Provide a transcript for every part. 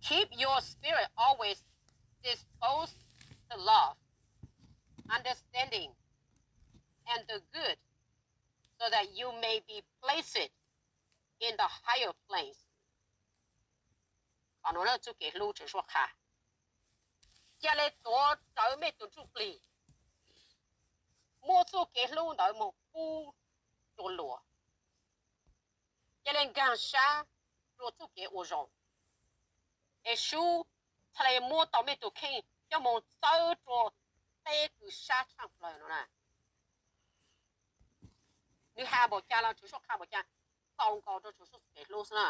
Keep your spirit always disposed to love, understanding, and the good, so that you may be placed in the higher place. Qhov no txuj kev hlub Tswv Suaj qha. Cia li tuav rawv mej tus ntsuj plig, muab txuj kev hlub ntawd moog pub rua luas. Cia li nkaag sab rua txuj kev ua zoo, es sub txhaj le muab tau mej tug kheej coj moog txawb rua teb kws sab tshaaj plawg no na. Nwg has npaum caag los Tswv Suaj qha npaum caag, txaus nkaus rua Tswv Suaj txuj kev hlub xwb na.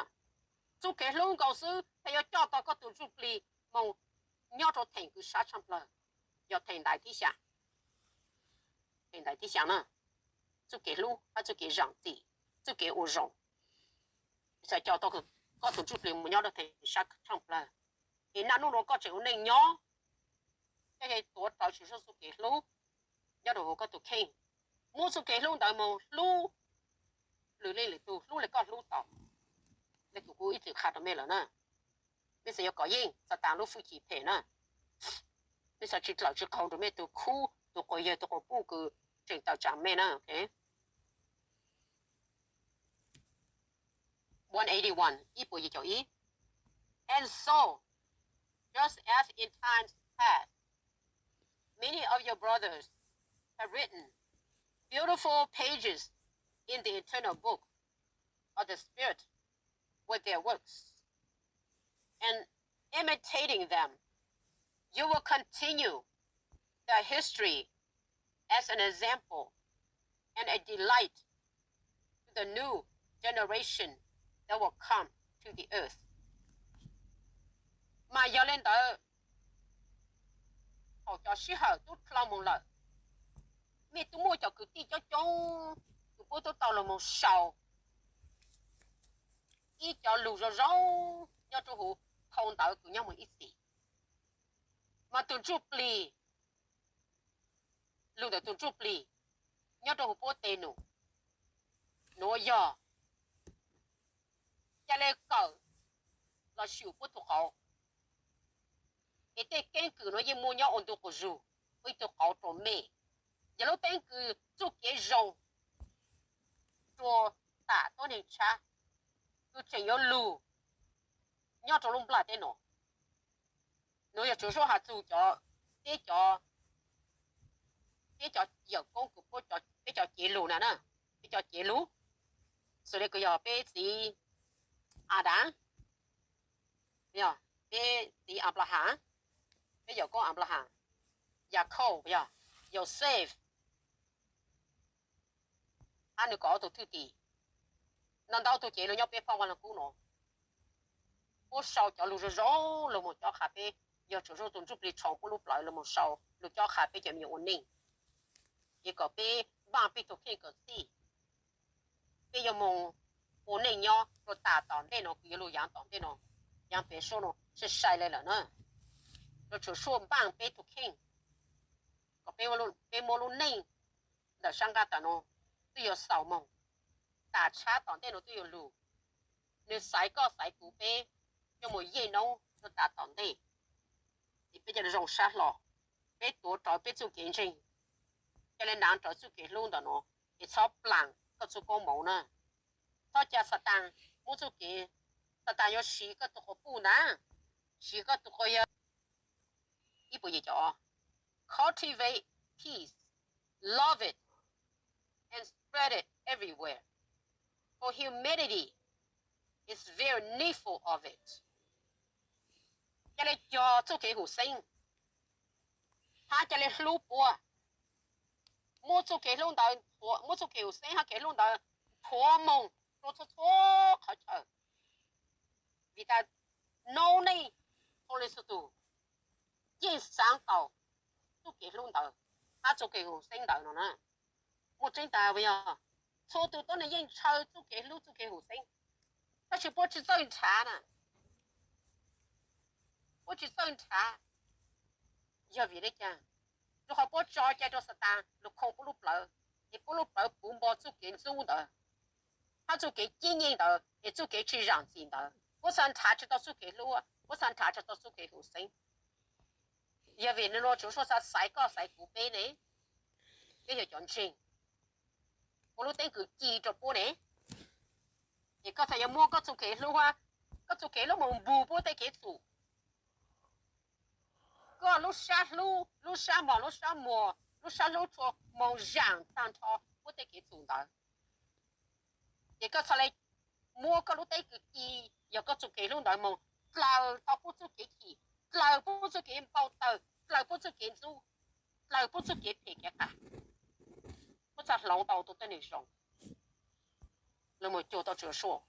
Txuj kev hlub nkaus xwb txhad yuav coj tau koj tus ntsuj plig moog nyob rua theem kws sab tshaaj plawg, yog theem ntaiv thib xyaa. Theem ntaiv thib xyaa na, txuj kev hlub hab txuj kev zaam txim, txuj kev ua zoo, txhad coj tau koj tus ntsuj plig moog nyob rua theem sab tshaaj plawg. Es naj nub nuav koj tseem ua neej nyob, koj tuav rawv Tswv Suaj txuj kev hlub nyob rua huv koj tus kheej, muab txuj kev hlub ntawd moog hlub lwm leej lwm tug hlub le koj hlub tau. Le kws kuv ib txwm qha rua mej lawm na, mej xav yuav kov yeej Xataan lub hwj chim phem na, mej xav tsi dlawm tsi qaug rua mej tug khub, tug quas yawg, tug quas puj kws tseem tawm tsaam mej na. One eighty-one, ib puas yim caum ib. And so, just as in times past, many of your brothers have written beautiful pages in the eternal book of the Spirit with their works, and imitating them, you will continue their history as an example and a delight to the new generation that will come to the earth. Mas yog le ntawd, thaum cov sij hawm tub dlhau moog lawm, mej tub muaj cov kwv tij coob coob kws puab tub tau lug moog sau ib cov lug zoo zoo nyob rua huv phau ntawv kws nyob moog ib txhis. Mas tug ntsuj plig, lug ntawm tug ntsuj plig nyob rua huv puab teg num, nuav yog ca le kawm los sis puab tug qauv. Es tej keeb kwm nuav yeej muaj nyob ua ntu quas zug ua ib tug qauv rua mej. Yog lub keeb kwm txuj kev zoo rua tam tuab neeg tshab kws tseem yuav lug nyob rua lub nplaj teb nuav. Nuav yog Tswv Suab has txug cov, peb cov, peb cov yawm koob kws puab, peb cov cev lug na, peb cov cev lug, xws le kws yog peb txiv Adas, peb txiv Anplahas, peb yawm koob Anplahas, Yakauj, Yauxej, hab nwg kaum ob tug thwj tim. Ntau ntau tug cev lug nyob peb phaj Vaaj Lug Kub nuav, puab sau cov lug zoo zoo lug moog cob qha peb, yog Tswv Suab tug ntsuj plig tshoov puab lub plawv lug moog sau lug cob qha peb cov me nyuam ua neej, es kom peb npaaj peb tug kheej kawm txhij, peb yuav moog ua neej nyob rua tas tom ntej nuav kws yuav lug yaav tom ntej nuav, yaav pem suab nuav sai sai le lawm na. Yuav Tswv Suab npaaj peb tug kheej kom peb muab lub neej ntawm sab nqaj tawm nuav twb yuav xaus moog, tas tshab tom ntej nuav twb yuav lug. Nwg xaiv koj xaiv kuv peb coj moog yeej noob rua tas tom ntej, es peb coj zoo sab hlo, peb tuav rawv peb txuj kev ntseeg, ca le naav rawv txuj kev hlub ntawm nuav, es txhob plaam koj txuj koob moov na. Txhob ca Xataan muab txuj kev, Xataan yuav siv koj tug quas puj ntag, siv koj tug quas yawg. Ib puas yim caum, cultivate peace, love it, and spread it everywhere, for humanity is very needful of it. Ca le cog txuj kev huv xeeb, hab ca le hlub puab, muab txuj kev hlub ntawd, muab txuj kev huv xeeb hab kev hlub ntawd nthuav moog rua txhua txhua qhov chaw. Vim tas noob neej txhua leej txhua tug yeej xaav tau txuj kev hlub ntawd hab txuj kev huv xeeb ntawd no na. Muaj tseeb tas puas yog? Txhua tug tuab neeg yeej ntshaw txuj kev hlub txuj kev huv xeeb, tab sis puab tsi txawj nrhav na. Puab tsi txawj nrhav, yog vim le caag? Rua qhov puab tso cai rua Xataan lug khoo puab lub plawv, es puab lub plawv puv npo txuj kev ntxub ntawd, hab txuj kev ciab nyeej ntawd, es txuj kev tsi zaam txim ntawd, puab xaav nrhav tsi tau txuj kev hlub. Puab xav nrhav tso tau txuj kev huv xeeb. Yog vim no Tswv Yexus xav xaiv koj xaiv kuv peb ne, peb yog cov ntseeg, ua lub teeb kwv ci rau puab ne. Es koj txhaj yuav muab koj txuj kev hlub, koj txuj kev hlub moog npug puab tej kev txhum. Koj lub sab hlub, lub sab mos, lub sab muag, lub sab hlub tshua moog zaam taag nrho puab tej kev txhum ntawd. Ces koj txhaj le muab koj lub teeb kwv ci, yog koj txuj kev hlub ntawd moog dlaws tau puab txuj kev chim, dlaws puab txuj kev npau taws, dlaws puab txuj kev ntxub, dlaws puab txuj kev phem kev qas. Puab txhaj hloov tau tus tuab neeg zoo los mus cuag tau Tswv Yexus,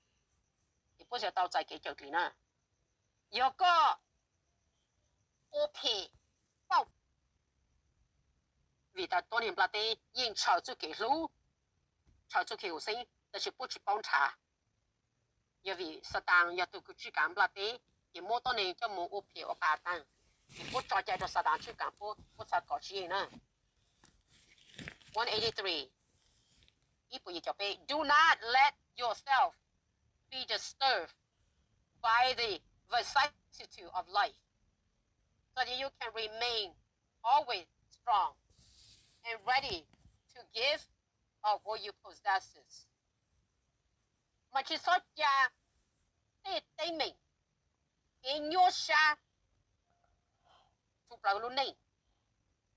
es puab txhaj tau txais kev cawm dlim na. Yog koj ua phem pauj, vim tas tuab neeg nplaj teb yeej ntshaw txuj kev hlub, ntshaw txuj kev huv xeeb, tab sis puab tsis paub nrhav. Yog vim Xatas yog tug kws tswj kaav nplaj teb, ces muab tuab neeg coj mus ua phem ua qas taag, ces puab tso cai rau Xatas tswj kaav puab, puab txhaj kov tsis yeej na. One eighty three, ib puas yim caum peb, Do not let yourself be disturbed by the vicissitude of life, so that you can remain always strong and ready to give of what you possesses. Mas tsis txhob ca tej teeb meem, kev nyuaj sab, txhua plawv lub neej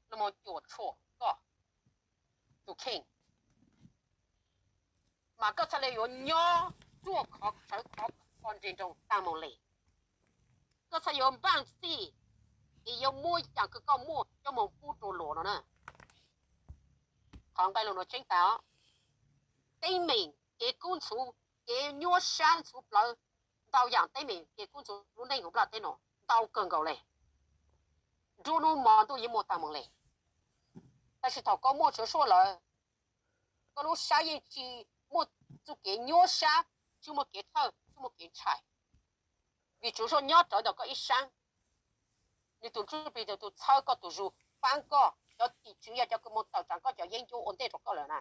los mus cuam tshuam koj tus kheej, mas koj txhaj le yuav nyob ruaj khov, sawv khov kho nres nroos taag moog le. Koj txhaj yuav npaaj txhij, es yuav muab yaam kws koj muaj coj moog pub rua luas no na. Qhov nqe lug nuav tseeb tas, teeb meem, kev kub ntxhuv, kev nyuaj sab ntxhuv plawv, ntau yaam teeb meem kev kub ntxhuv lub neej huv nplaj teb no ntau kawg nkaus le. Nruab nub mov ntuj yeej muaj taag moog le. Tab sis thaum koj muaj Tswv Yexus lawm, koj lub sab yeej tsis muaj txuj kev nyuaj sab, tsis muaj kev thawj, tsis muaj kev ntshai, vim Tswv Yexus nyob rawv ntawm koj ib sab. Nwg tus Ntsuj Plig yog tug txhawb koj tus zug, paab koj, cov tim tswv yog cov kws moog tawm tsaam koj cov yeeb ncuab ua ntej rua koj lawm na.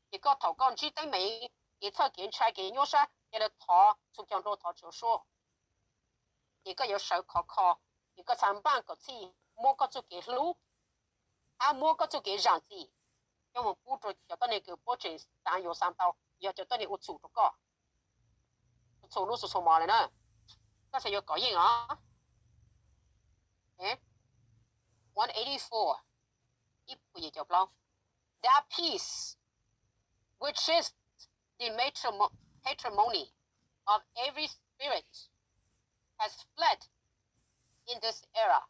Ces koj thaum koj ntsib teeb meem, kev txhawj kev ntshai kev nyuaj sab, ca le thov txhua caug nrua thov Tswv Yexus, ces koj yuav sawv khov kho, ces koj txhaj npaaj kom txhij muab koj txuj kev hlub, hab muab koj txuj kev zaam txim coj moog pub rua cov tuab neeg kws puab tseem xaav yuav xaav tau, yog cov tuab neeg ua txhum rua koj txhua nub txhua hmo le na. Koj txhaj yuav kov yeej os. One eighty-four, ib puas yim caum plaub, That peace, which is the matrimo-, patrimony of every spirit, has fled in this era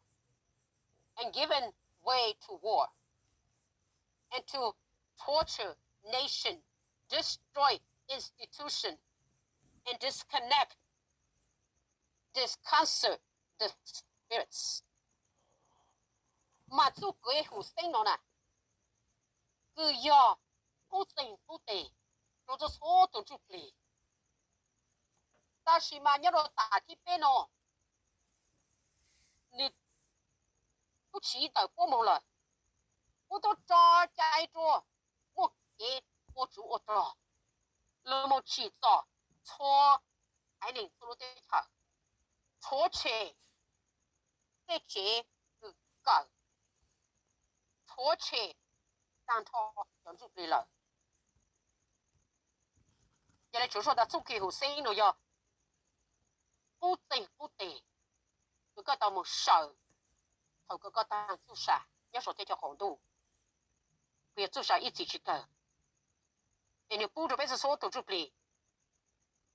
and given way to war and to torture nation, destroy institution, and disconnect, disconcert the spirits. Mas txuj kev huv xeeb no na, kws yog qub txeeg qub teg rua txhua txhua tug ntsuj plig. Tab sis mas nyob rua taam thib peb no, nwg tub tsiv tawm puab moog lawm, puab tub tso cai rua muaj kev ua tsov ua rog lug moog tsim txom txhua haiv neeg txhua lub teb chaws, rhuav tshem tej tsev kws kawm, rhuav tshem taag nrho cov ntsuj plig lawm. Yog le Tswv Yexus tas txuj kev huv xeeb no yog qub txeeg qub teg kws koj tau moog sawv thaum kws koj taag txuj sa nyob sau teb chaws qaum ntuj, kws yog txuj sa ib txhis tsis kawg, es nwg pub rua peb txhua txhua tug ntsuj plig.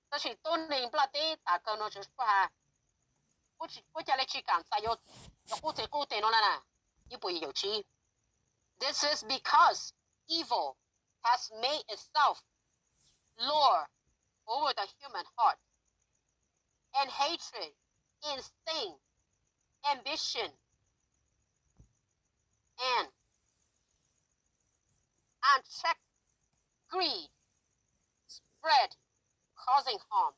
Tab sis tuab neeg nplaj teb tas kawg no Tswv Yexus has, puab ca le tsis kaam txais yuav qub txeeg qub teg no na. Ib puas yim caum tsib, This is because evil has made itself lord over the human heart, and hatred, insane ambition, and unchecked greed spread, causing harm.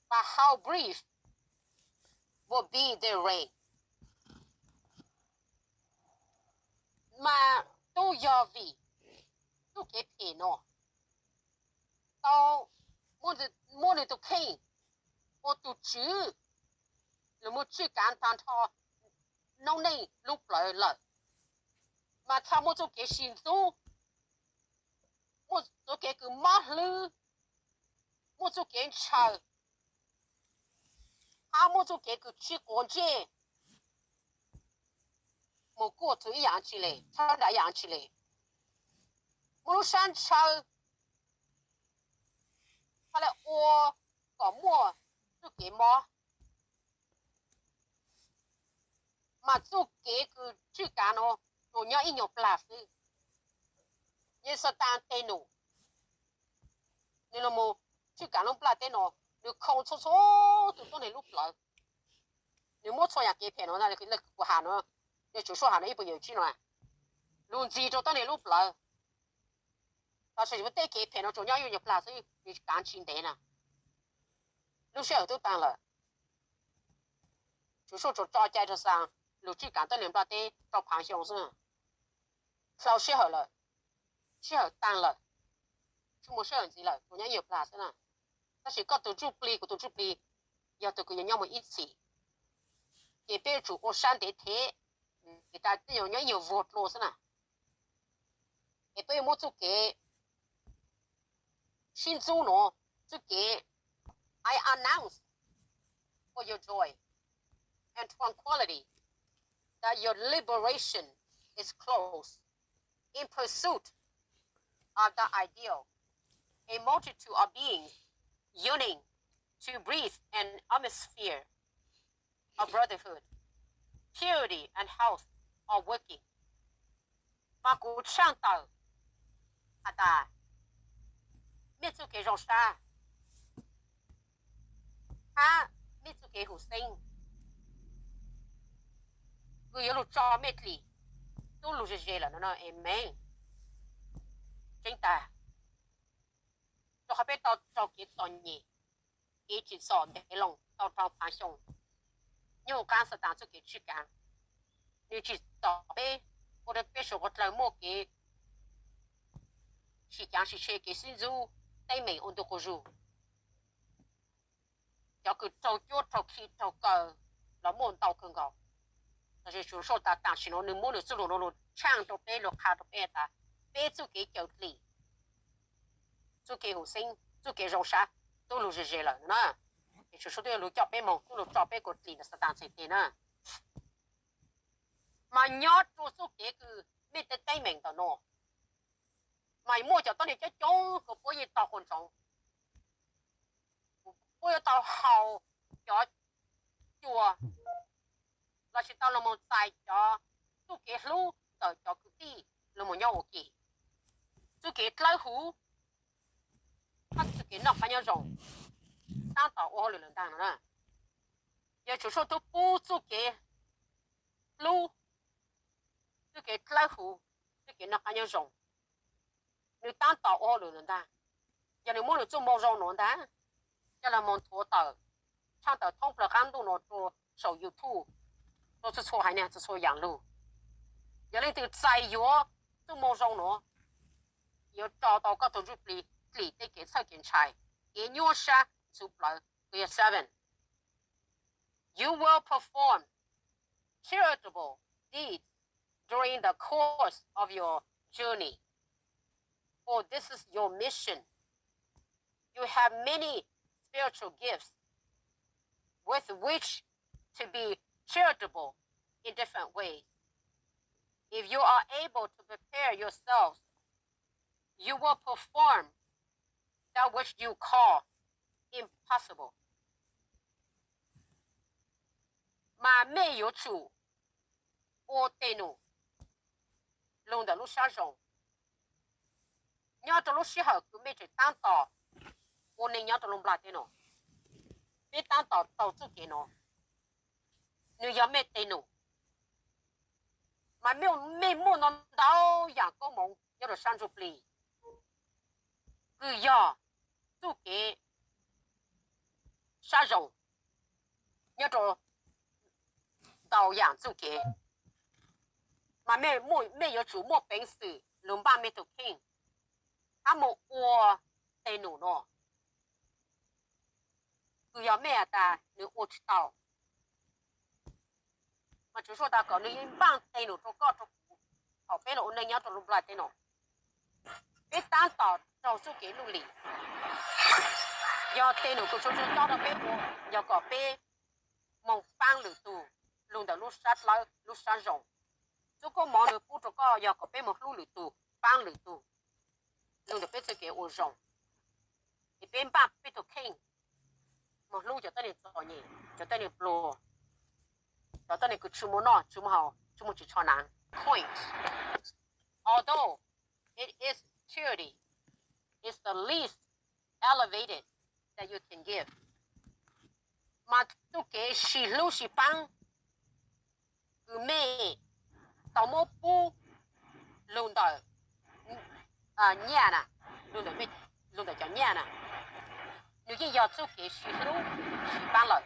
But how brief will be their reign. Mas tub yog vim txuj kev phem no tau muab nwg tug kheej ua tug tswv nws mus tswj kav tag nrho noob neej lub plawv lawm, mas txhob muaj txoj kev sib ntxub, muaj txoj kev kws mob hlwb, muaj txoj kev ntshaw, hab muaj txoj kev kws tsis quav ntsej, mus kuaj txug ib yaam tsi le, tshawb nrag ib yaam tsi le, muaj lub sab ntshaw, txhob le ua kom muaj txoj kev mob. Mas txoj kev kws tswj kav no tsuas nyob ib nyuag plag xwb. Yog Xatas tej num, nws los mus tswj kav lub nplaj teb no, nws khoo txhua txhua tus tuab neeg lub plawv. Nws muab txhua yaam kev phem no, le kuv has no, yog Tswv Suaj has no ib puas yawm tsib no, lug ntxiv rua tuab neeg lub plawv. Tab sis tej kev phem no tsuas nyob ib nyuag plag xwb, nws kaav tsis ntev na, lub sij hawm twb taag lawm. Tswv Suaj tsuas tso cai rua Xatas lug tswj kav tuab neeg nplaj teb rau phaav xyoo xwb. Dlau sij hawm lawm, sij hawm taag lawm, tsis muaj sij hawm ntxiv lawm, tsuas nyob ib nyuag plag xwb na. Tab sis koj tug ntsuj plig, kuv tug ntsuj plig, yog tug kws yuav nyob mus ib txhis, ces peb yuav tsum ua sab ntev thev, vim tas tej zaum nyob ib nyuag vuag dlua xwb na. Es peb yuav muab txuj kev sib ntxub nuav, txuj kev I announce for your joy and tranquility that your liberation is close. In pursuit of the ideal, a multitude of beings yearning to breathe an atmosphere of brotherhood, purity and health are working. Mas kuv tshaaj tawm has tas, mej txuj kev zoo sab hab mej txuj kev huv xeeb, kws yuav lug tso mej dlim tub lug ze ze lawm no, amen. Tseeb tag, rua qhov peb tau raug kev txom nyem, kev tsim txom ntev loo tau rau phaav xyoo, nyob huv qaab Xatas txuj kev tswj kaav, nwg tsim txom peb, ua rua peb suav dlawg muaj kev sim caav sim tshe, kev sib ntxub, teeb meem ua ntu quas zug. Cov kws raug cuab raug khi raug kaw los muaj ntau kawg nkaus. Tab sis Tswv Suaj tas tam sim no nwg muab nwg txuj lug nuav lug tshaaj rua peb, lug qha rua peb tas peb txuj kev cawm dlim, txuj kev huv xeeb, txuj kev zoo sab tub lug ze ze lawm na. Es Tswv Suaj tub yuav lug coj peb moog, tub lug tso peb kuas dlim ntawm Xatas txhais teg na. Mas nyob rua txuj kev kws mej tej teeb meem ntawm no, mas muaj cov tuab neeg coob coob kws puab yeej tau quas ntsoov, puab yuav tau haus cov cua lossis tau lug moog txais cov txuj kev hlub ntawm cov kwv tij lug moog nyob ua ke. Txuj kev dlawb huv hab txuj kev noj qab nyob zoo taab tom ua hauj lwm lawm ntag no na. Yog Tswv Suaj tub pub txuj kev hlub, txuj kev dlawb huv, txuj kev noj qab nyob zoo, nwg taab tom ua hauj lwm lawm ntag. Yog nwg muab nwg txuj moo zoo nuav ntag coj lug moog nthuav tawm, tshaaj tawm thoob plawg qaab ntuj nuav rua saum YouTube, rua txhua txhua haiv neeg txhua txhua yaam lug. Yog leej twg txais yuav txuj moo zoo nuav, yuav tso tau koj tug ntsuj plig dlim tej kev txhawj kev ntshai, kev nyuaj sab ntxhuv plawv, kws yog seven. You will perform charitable deeds during the course of your journey, for this is your mission. You have many spiritual gifts with which to be charitable in different ways. If you are able to prepare yourselves, you will perform that which you call impossible. Mas mej yuav tsum ua tej num lug ntawm lub sab zoo nyob rau lub sij hawm kws mej tseem taab tom ua neej nyob rau lub nplaj teb no. Mej taab tom taug txuj kev no, nwg yog mej tej num. Mas mej muaj ntau ntau yaam koob moov nyob rau sab ntsuj plig, kws yog txuj kev sab zoo nyob rau ntau yaam txuj kev. Mas mej yuav tsum muaj peev xwm lug npaj mej tug kheej hab moog ua tej num no, kws yog mej has tas nwg ua tsis tau, Mas Tswv Suaj tas kom nws yeej npaj tej num rau koj rau kuv, thaum peb los ua neej nyob rau lub nplaj teb no, peb tab tom raug txuj kev luj lim. Yog tej num kws Tswv Suaj cob rau peb ua yog kom peb moog paab lwm tug lug ntawm lub sab dlawb lub sab zoo. Txuj koob moov nws pub rau koj yog kom peb moog hlub lwm tug, paab lwm tug lug ntawm peb txuj kev ua zoo. Es peb npaj peb tug kheej moog hlub cov tuab neeg txom nyem, cov tuab neeg pluag, cov tuab neeg kws tsi muaj noj tsi muaj haus, tsi muaj ris tsho hnav. Point, although it is charity, it's the least elevated that you can give. Mas txuj kev sib hlub sib paab kws mej tau muab pub lug ntawm nyaj na, lug ntawm cov nyaj na, nws yeej yog txuj kev sib hlub sib paab lawm.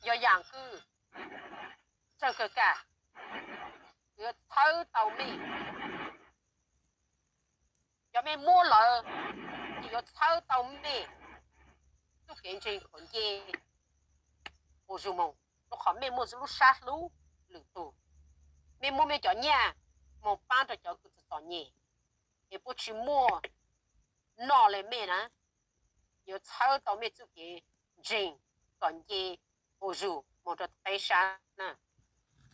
Yog yaam kws txawj kawg kam, yuav txhawb tau mej, cov mej muab lawm, ces yuav txhawb tau mej txuj kev ntseeg kom nce ua zug moog, rua qhov mej muaj lub sab hlub lwm tug. Mej muab mej cov nyaj moog paab rau cov kws txom txom nyem, es puab tsi muaj noj le mej na, yuav txhawb tau mej txuj kev ntseeg kom nce ua zug moog rua peb sab na.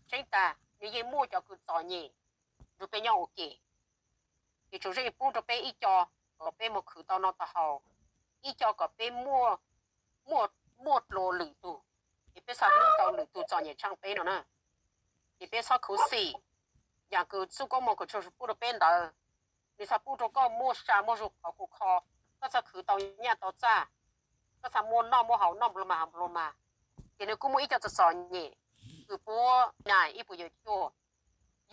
Tseeb tas nws yeej muaj cov kws txom nyem nrug peb nyob ua ke, ces Tswv Suaj yeej pub rua peb ib co kom peb moog khwv tau noj tau haus, ib co kom peb muaj, muaj dlua lwm tug, es peb txhaj hlub tau lwm tug txom nyem tshaaj peb no na. Ces peb txhob khuv xim, yaam kws txuj koob moov kws Tswv Suaj pub rua peb ntawd, nws txhaj pub rua koj muaj sa muaj zug qhov kuv kho, koj txhaj khwv tau nyaj tau txag, koj txhaj muaj noj muaj haus, noj nplua mag haus nplua mag. Ces nws kuj muaj ib co txom txom nyem kws puab na ib puas yawg cuaj.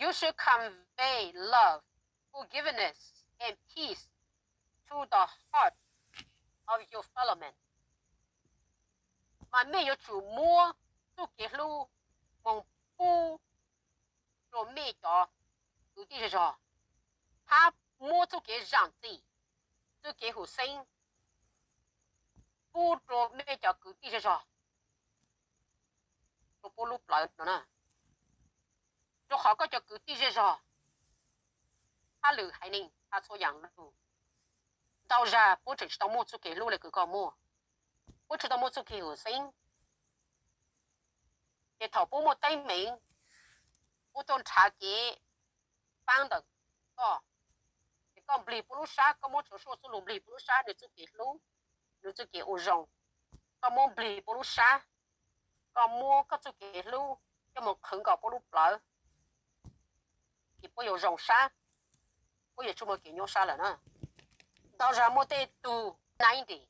You should convey love, forgiveness, and peace to the heart of your fellow man. Mas mej yuav tsum muab txuj kev hlub moog pub rua mej cov kwv tij zej zog, hab muab txuj kev zaam txim, txuj kev hum xeeb pub rua mej cov kwv tij zej zog rua puab lub plawv no na. Rua qhov koj cov kwv tij zej zog, hab lwm haiv neeg hab txhua yaam lug, ntau zag puab tseem tsi tau muaj txuj kev hlub le kws koj muaj, puab tsi tau muaj txuj kev hum xeeb. Ces thaum puab muaj teeb meem, puab tuaj nrhav kev paab ntawm koj, ces koj nplig puab lub sab, koj muab Tswv Suaj txuj lug nplig puab lub sab, nws txuj kev hlub, nws txuj kev ua zoo, koj muab nplig puab lub sab, koj muab koj txuj kev hlub coj moog qhwv nkaus puab lub plawv, ces puab yuav zoo sab, puab yuav tsi muaj kev nyuaj sab lawm na. Ntau zag muaj tej tug ninety,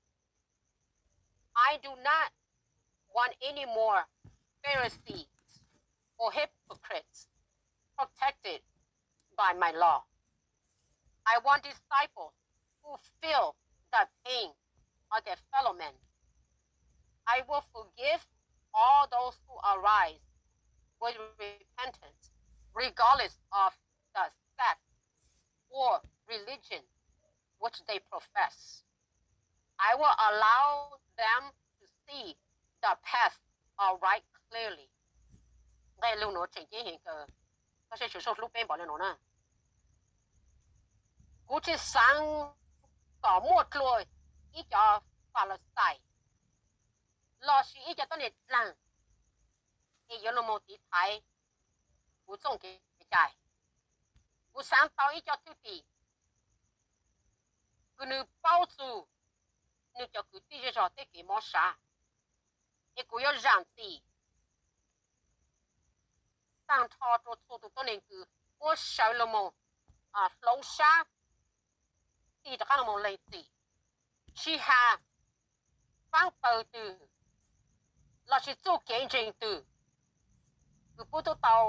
I do not want any more Pharisees or hypocrites protected by my law. I want disciples who feel the pain of their fellow men. I will forgive all those who arise with repentance, regardless of the sect or religion which they profess. I will allow them to see the path of right clearly. Nqe lug nuav tseem ceeb heev kawg, koj saib Tswv Suaj hlub peb npaum le nuav na. Kuv tsi xaav kom muaj dlua ib co Falixais lossis ib co tuab neeg dlaag es yuav lug moog tiv thaiv kuv txuj kev cai. Kuv xaav tau ib co thwj tim kws nws paub txug nws cov kwv tij zej zog tej kev mob sab, es kuv yuav zaam txim taag nrho rua txhua tug tuab neeg kws puab sawv lug moog hloov sab, tig rov qaab lug moog lees txim, tsis has paab pawg twg lossis txuj kev ntseeg twg kws puab tub tau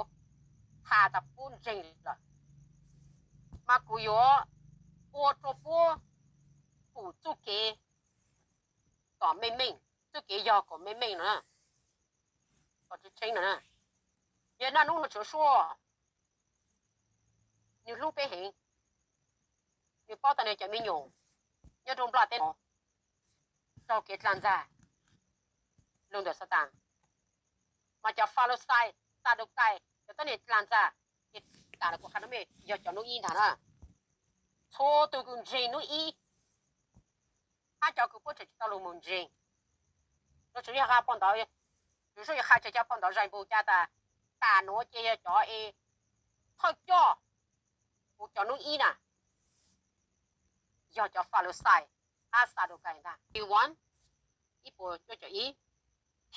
has tas puab ntseeg lawm, mas kuv yuav ua rua puab pum txuj kev kom meej meej, txuj kev yog kom meej meej no, kom tseeb no. Yog naj nub nuav Tswv Suaj nws hlub peb heev, nws paub tas nws cov me nyuam nyob rua nplaj teb nuav raug kev dlaag ntxag lug ntawm Xataan, mas cov Falixais Xadukais, cov tuab neeg dlaag ntxag, ces tas los kuv qha rau mej yog cov nub ib ntag na. Txhua tug kws ntseeg nub ib, hab cov kws puab tseem tsi tau lug moog ntseeg, Tswv Yesu qha pom ntawd, Tswv Yesu qha tseg cov pom ntawd zais npug ca tas, tas nuav ces yog cov es thawj coj kuv cov nub ib na, yog cov Falixais hab Xadukais ntag.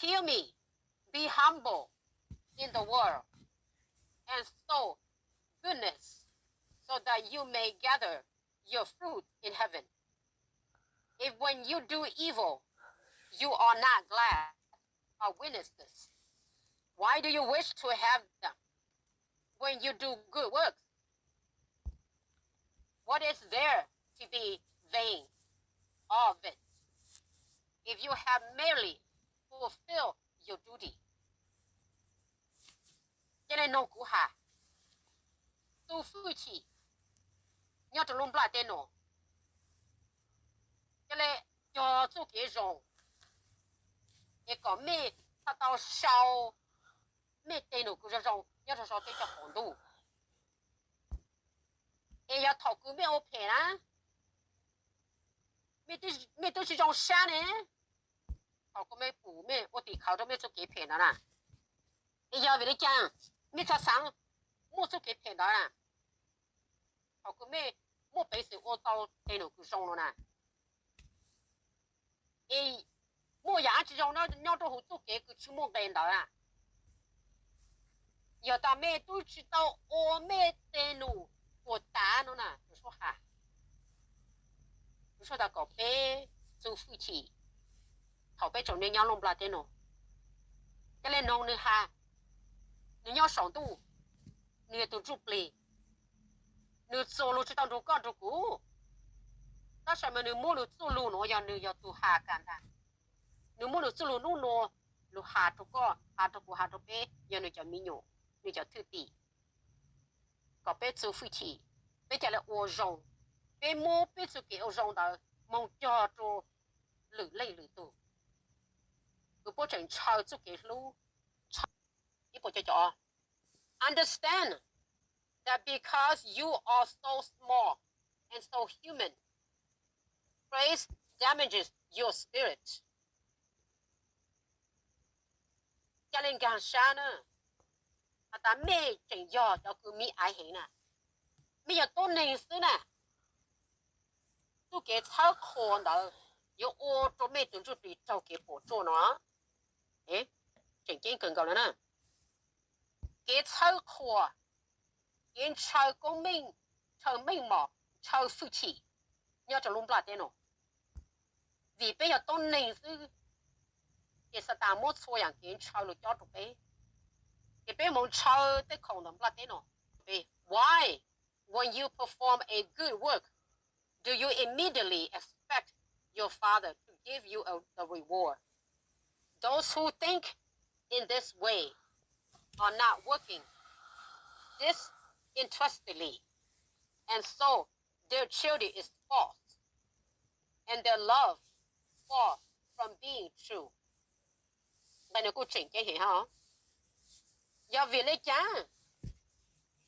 Hear me, be humble in the world, and sow goodness, so that you may gather your fruit in heaven. If when you do evil, you are not glad or witnesses, why do you wish to have them? When you do good works, what is there to be vain of it? If you have merely fulfilled your duty. Ca le noog kuv has, txuj fwj chim nyob rau lub nplaj teb nuav, ca le cog txuj kev zoo, es kom mej tau sau mej tej num kws zoo zoo nyob rau sau teb coj qaum ntuj. Es yog thaum kws mej ua phem na, mej twb tsi zoo sab ne, thaum kws mej pum mej ua tim khawv rau mej txuj kev phem ntawd na. Es yog vim le caag mej txhaj xaav muaj txuj kev phem ntawd na? Thaum kws mej muaj peev xwm ua tau tej num kws zoo no na, es muaj yaam dlaab tsi zoo nyob rau huv txuj kev kws tsi muaj nqe ntawd na? Yog tas mej tub tsi tau ua mej tej num puas tav no na, Tswv Yesu has, Tswv Yesu tas kom peb txuj fwj chim thaum peb tsoom neeg nyob lub nplaj teb no. Ca le noog nwg has, nwg nyob saum ntuj, nwg yog tug ntsuj plig, nwg txuas lug tsi tau nrug koj nrug kuv, tab sis mas nwg muab nwg txuj lug nuav yog nwg yog tug has kag ntag. Nwg muab nwg txuj lug nub nua lug has rua koj, has rua kuv, has rua peb yog nwg cov me nyuam, nwg cov thwj tim, kom peb txuj fwj chim, peb ca le ua zoo, peb muab peb txuj kev ua zoo ntawd moog cog rua lwm leej lwm tug kws puab tseem ntshaw txuj kev hlub. Understand that because you are so small and so human, praise damages your spirit. Ca le nkaag sab na, has tas mej tseem yog cov kws mi aiv heev na, mej yog tuab neeg xwb na, txuj kev txhawb qhuas ntawd yuav ua rua mej tug ntsuj plig raug kev puam tsuaj no. Tseem ceeb kawg nkaus le na, kev txhawb qhuas, kev ntshaw koob meej, ntshaw meej mom, ntshaw fwj chim nyob rau lub nplaj teb no. Vim peb yog tuab neeg xwb, ces Xatas muab txhua yaam kev ntshaw lug cob rua peb, ces peb moog ntshaw tej khoom ntawm nplaj teb no. Why, when you perform a good work, do you immediately expect your Father to give you a, the reward? Those who think in this way are not working disinterestedly, and so their charity is false, and their love far from being true. Nqe no kuj tseem ceeb heev hab. Yog vim le caag?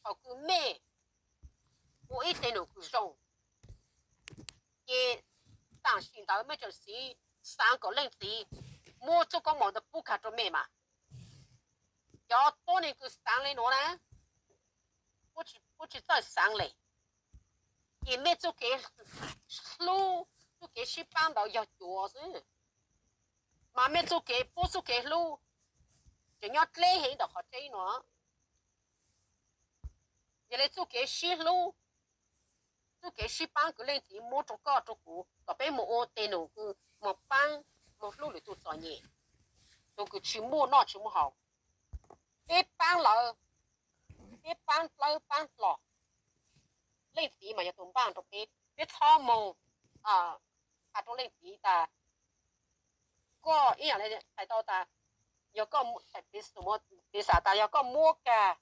Thaum kws mej ua ib teg num kws zoo, ces tam sim ntawd mej tseem xav kom leej txiv muab txuj koob moov ntawd pub kag rua mej mas, cov tuab neeg kws xaav le nuav na, puab tsi txawj xaav le, ces mej txuj kev hlub, txuj kev sib paab ntawd yog cuav xwb, mas mej txuj kev pub txuj kev hlub tseem nyob dleb heev ntawm qhov tseeb no. Yog le txuj kev sib hlub, txuj kev sib paab kws leej txiv muab rua koj rua kuv kom peb moog ua teg num kws moog paab, moog hlub lwm tug txom nyem, tug kws tsi muaj noj tsi muaj haus. Peb paab lawv, peb paab dlawb paab dlom, leej txiv mas yog tug npaaj rua peb. Peb txhob moog has rua leej txiv tas, koj ib yaam le hais tau tas, yog koj, piv xam tas yog koj muab kag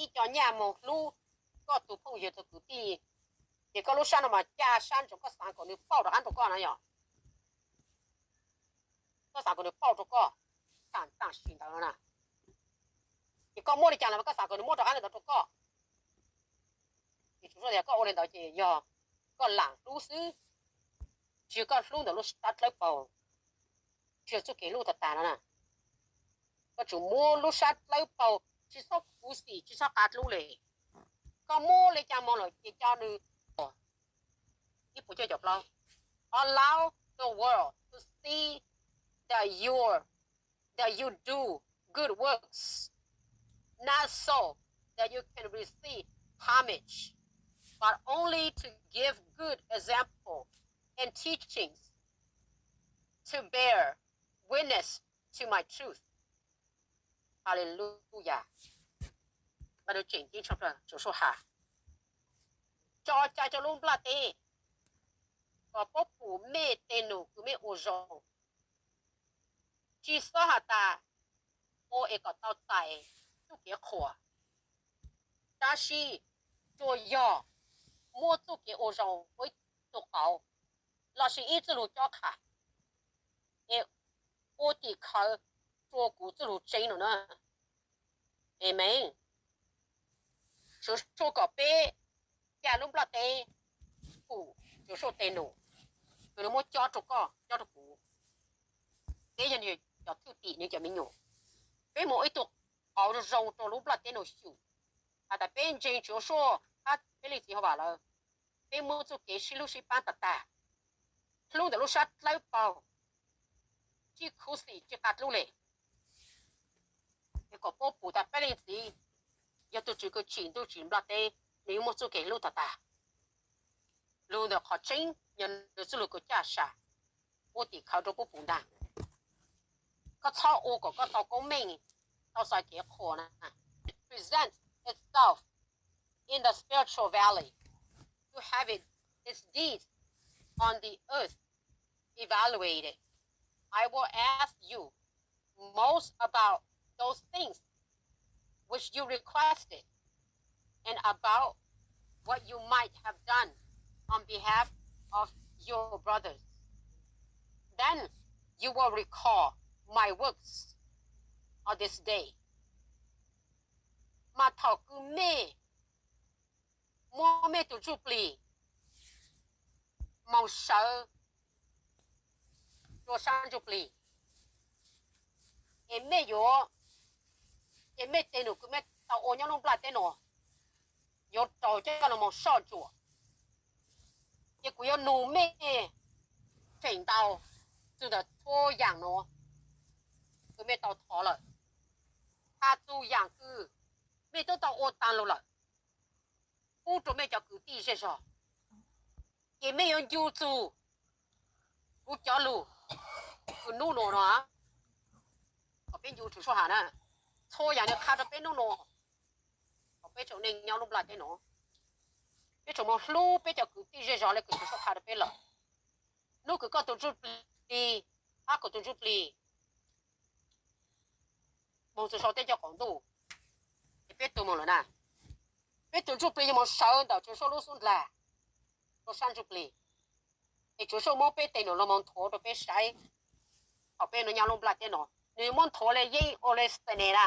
ib co nyaj moog hlub koj tug phooj ywg tug kwv tij, ces koj lub sab no mas ca sab ntsoov, koj xaav kom nws pauj rov qab rua koj na yog. Koj xaav kom nws pauj rua koj tam sim ntawd na. Ces koj muaj li cas los koj xav kom nws muaj rov qab li ntawd rau koj. Ces Tswv Yexus tias koj ua li ntawd ces yog koj lam hlub xwb, tsis yog koj hlub ntawm lub sab dlawb paug, tsis yog txuj kev hlub tag tag no na. Koj tsum muab lub sab dlawb paug, tsis txhob khuv xim, tsis txhob qav dlub li. Koj muaj li cas moog lawm ces coj nws. Ib puas cuaj caum plaub. Allow the world to see that you that you do good works, not so that you can receive homage, but only to give good example and teachings to bear witness to my truth. Hallelujah. Npaj tseem ceeb tshaj plaws Tswv Yexus has, tso cai rau lub nplaj teb kom puab pum mej tej num kws mej ua zoo. Tsis xob has tas ua es kom tau txais txuj kev qhuas, tab sis tsuas yog muab txuj kev ua zoo ua ib tug qauv lossis ib txwj lug cob qha es ua tim khawv rua kuv txwj lug tseeb no na. Amees. Tswv Yexus kom peb ca lub nplaj teb pum Tswv Yexus tej num kws nws muab cob rau koj cob rau kuv. Peb yog nws cov thwj tim, nws cov me nyuam. Peb mus ua ib tug qauv zoo zoo rau lub nplaj teb no xyum, has tas peb ntseeg Tswv Yexus hab peb leej txiv Jehovam lawm. Peb muab txuj kev sib hlub sib pab tag tag, hlub ntawm lub sab dlawb paug, tsis khuv xim tsis qav dlub li. Es kom puab pum tas peb leej txiv yog tug Tswv kws tsim ntuj tsim nplaj teb, nws yuav muaj txuj kev hlub tag tag. Lug ntawm qhov tseeb yog nws txwj lug kws caj sam ua tim khawv rau puab pum ntag. Koj txhob ua kom koj tau koob meej, tau txais kev qhuas na. Present itself in the spiritual valley to have it, its deeds on the earth evaluated. I will ask you most about those things which you requested and about what you might have done on behalf of your brothers. Then you will recall my works on this day. Mas thaum kws mej muab mej tug ntsuj plig moog sawv rua sab ntsuj plig, es mej yuav, ces mej tej num kws mej tau ua nyob lub nplaj teb no yuav raug coj los moog soj ntsuam. Ces kuv yuav nug mej feem ntau txug ntawm txhua yaam nuav kws mej tau thov lawm, has txug yaam kws mej twb tau ua taag lug lawm pub rua mej cov kwv tij zej zog, ces mej yuav ncu txug kuv cov lug kws nub nuav no, kom peb ncu Tswv Yexus has na, txhua yaam nws qha rua peb nub nuav, kom peb tsoom neeg nyob lub nplaj teb nuav, peb tsoom moog hlub peb cov kwv tij zej zog le kws Tswv Yexus qha rua peb lawm. Nub kws koj tug ntsuj plig, hab kuv tug ntsuj plig moog txug sau teb chaws qaum ntuj, ces peb tug moog lawm na. Peb tug ntsuj plig yuav moog sawv ntawm Tswv Yexus lub xub ndlag rua sab ntsuj plig, es Tswv Yexus muab peb tej num lug moog nthuav rua peb saib, thaum peb nyob lub nplaj teb no, nws muab nthuav le yeeb ua le xas nes na.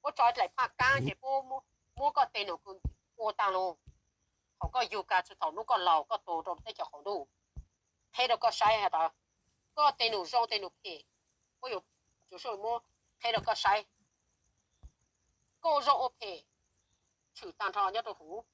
Puab tso dlaim phaj kaab ces puab muab koj tej num kws ua taag lug, thaum koj yug kag txug thaum nub koj laug koj tuag rua teb chaws qaum ntuj, qheb rua koj saib has tas koj tej num zoo tej num phem, puab yuav, Tswv Yexus muab qheb rua koj saib, koj ua zoo ua phem tshwm taag nrho nyob rua huv.